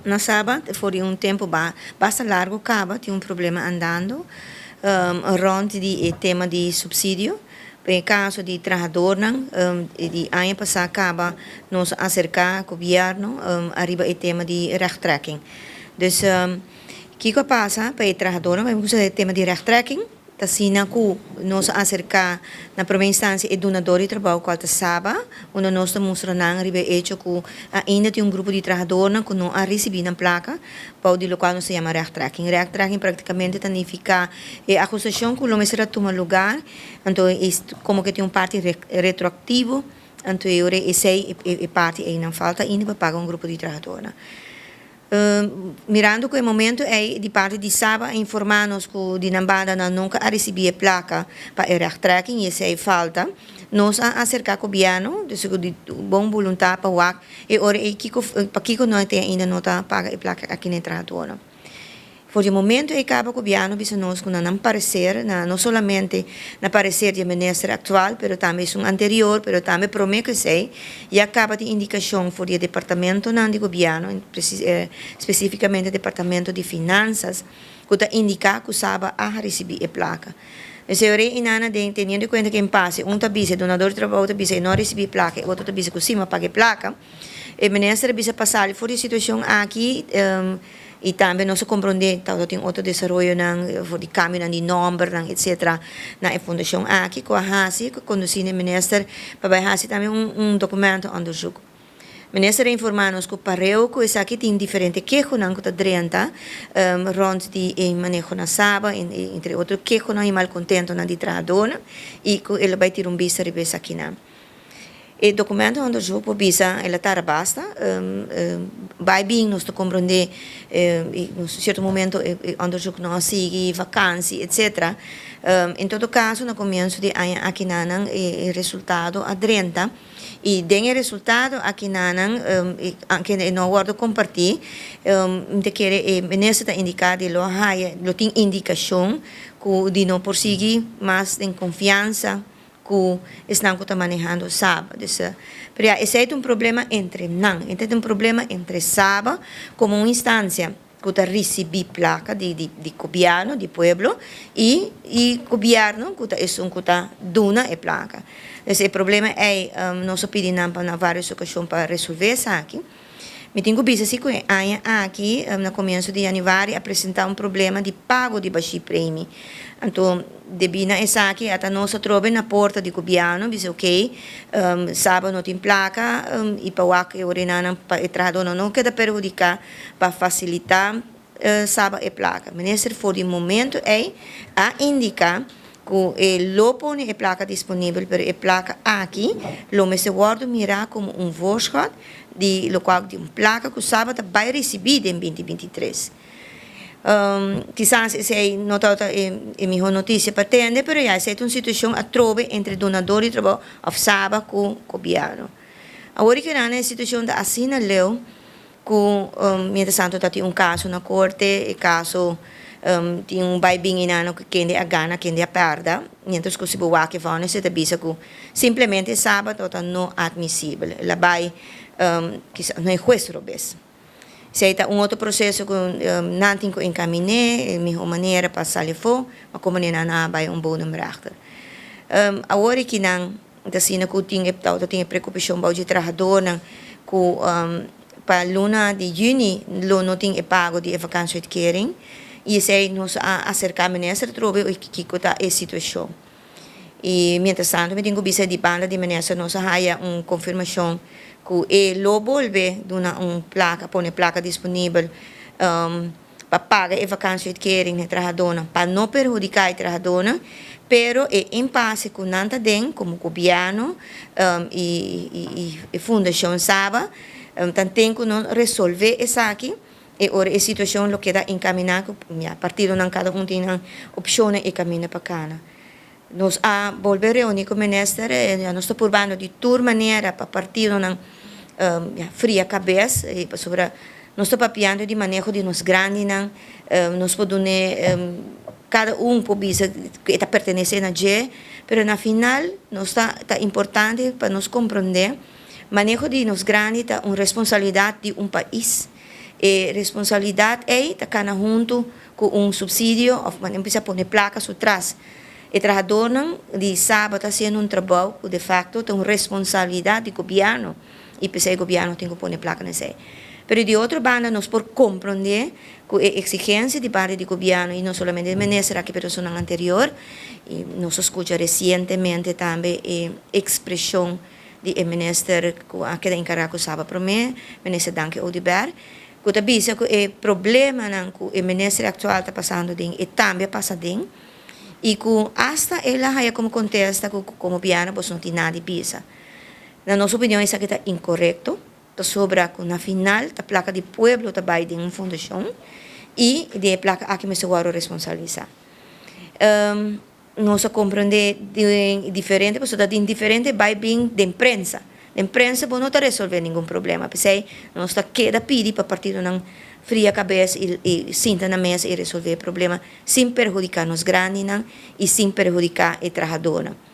Na Saba, for di un tempo basta largo caba, tin un problema andando rond di e tema di subsidio. Den caso di trahadornan, di aña pasa caba nos a acerca gobierno ariba e tema di rechttrekking. Dus kico a pasa pa e trahadornan? Bo usa e tema di rechttrekking, ta asina cu nos a acerca na prome instancia e dunador di trabao cual ta Saba, unda nos ta mustra nan riba e hecho cu ainda tin un grupo di trahadornan cu no a ricibi nan placa, bou di locual nos ta yama rechttrekking. Rechttrekking practicamente ta nifica e ahustacion cu lo mester a tuma lugar, anto como que tin un parti retroactivo, anto e ora esey e parti eynan falta ainda pa paga un grupo di trahadornan. Mirando cu e momento ey di parti di Saba a informa nos cu di nan banda nan nunca a ricibi e placa pa e rechttrekking y esey falta, nos a acerca gobierno, dus cu di bon boluntad pa wak e ora ey kico, pakico no te ainda no ta paga e placa aki na e trahadornan. For di e momento ey caba gobierno bisa nos cu na nan parecer, na no solamente na parecer di e minister actual, pero tambe esun anterior, pero tambe prome cu esey, ya caba tin indicacion for di e departamentonan di gobierno, specificamente departamento di finanzas, cu ta indica cu Saba a ricibi e placa. Esey ora ey inana den, teniendo en cuenta cu en pase un ta bisa, e donador di trabao ta bisa e no a ricibi e placa, e otro ta bisa cu si, ma paga e placa. E minister a bisa pa sali for di e situacion aki, y tambe nos a comprende tabata tin otro desaroyonan for di cambionan di nombernan etcetera na e fundacion aki cu a haci cu a conduci na e minister pa bay haci tambe un documento onderzoek. Minister a informa nos cu pareu cu esaki tin diferente kehonan cu ta drenta rond di e maneho na Saba entre otro kehonan y malcontentonan di trahadornan y cu el a bay tira un bista riba esakinan. E documento onderzoek por bisa el a tarda basta, bai bin nos ta comprende y cierto momento e onderzoek no a sigui, vakantie etcetera. En todo caso na comienzo di aña akinanan e resultado a drenta y den e resultado akinanan aunke e no a wordo comparti mi ta kere e minister ta indica di lo a haya lo tin indicacion cu di no por sigui mas den confiansa ku esnan ku ta manehando Saba. Dus, pero ya, esei ta un problema entre nan. E ta un problema entre Saba komo un instansia ku ta risibí plaka di di di gobièrnu, di pueblo, i i gobièrnu ku ta esun ku ta duna e plaka. Dus e problema ei nos a pidi nan pa na vários okashon pa resolvé esaki. Mi tin ku bisa si ku e aña aki na komienso di yanüari a presentá un problema di pago di bashí premi. Anto debí na esaki ata nos atrobe na porta di gobièrnu bisa okey saba no tin plaka i pa wak e orenanan pa e trahadónan no keda perhudiká pa fasilitá Saba e plaka. Minister for di momento ei a indiká ku e lo pone e plaka disponibel pero e plaka aki lo mester wòrdu mirá komo un voorschot di lokual di un plaka ku Saba ta bai risibí den 2023. Kisas esei no tabata e mihó notisia pa tende pero ya esei ta un situashon atrobe entre dunador di trabou òf Saba ku gobièrnu. Awor di keda na e situashon ta asina leu Ku mientras tanto ta tin un kaso na korte, e kaso tin un bai bin einan ku kende a gana, kende a pèrda, mientras ku si bo wak e vònes e ta bisa ku simplemente e sabato ta no atmisibel, el a bai kisas no e hues robes. Esei ta un otro proseso ku nan tin ku enkaminé e mihó manera pa sali afó, ma komo nan a bai un bodemrechter. Awor aki nan Ta asina ku tin e tabata tin e preokupashon bou dje trahadornan ku pa luna di yüni lo no tin e pago di e vakansieuitkering i esei nos a aserká minister atrobe oe kiko ta e situashon. I mientras tanto mi tin ku bisa di banda di minister nos a haya un konfirmashon ku e lo bolbe duna un plaka pone plaka disponibel pa paga e vakansieuitkering na e trahadónan pa no perhudiká e trahadónan, pero e impase ku nan ta den komo gobièrnu i e fundashon Saba ta ten ku no resolvé esaki e ora e situashon lo keda enkaminá ku ya partidonan kada un tin nan opshonnan e kaminda pa kana. Nos a bolbe reuni ku minister ya nos ta purbando di tur manera pa partidonan ya fria kabes pasobra nos ta papiando di maneho di nos grandinan nos por dun'é kada un por bisa ku e ta pertenesé na dje pero na final nos ta ta importante pa nos komprondé maneho di nos grandi ta un responsabilidat di un pais. E responsabilidat ei ta kana huntu ku un supsidio òf kuminsá pone plaka su tras. E trahadónan di SABA ta hasiendo un trabou ku de facto ta un responsabilidat di gobièrnu i p'esei gobièrnu tin ku pone plaka na esei. Pero di otro banda nos por komprondé ku e eksigensia di parti di gobièrnu i no solamente e minister aki, pero esunnan anterior, i nos a skucha resientemente tambe e ekspreshon di e minister ku a keda enkargá ku SABA promé, minister Dangui Oduber, ku ta bisa ku e problemanan ku e minister aktual ta pasando den e tambe a pasa den i ku asta el a haya komo kontesta ku komo gobièrnu boso no tin nada di bisa. Na nos opinion esaki ta inkorekto, pasobra ku na final ta plaka di pueblo ta bai den un fundashon i di e plaka aki mester wòrdu responsabilisá. Nos a komprondé den diferente, pasobra ta tin diferente bai bin den prensa. Den prensa bo no ta resolvé ningun problema. P'esei nos ta keda pidi pa partidonan fria kabes i sinta na mesa i resolvé e problema sin perhudiká nos grandinan i sin perhudiká e trahadónan.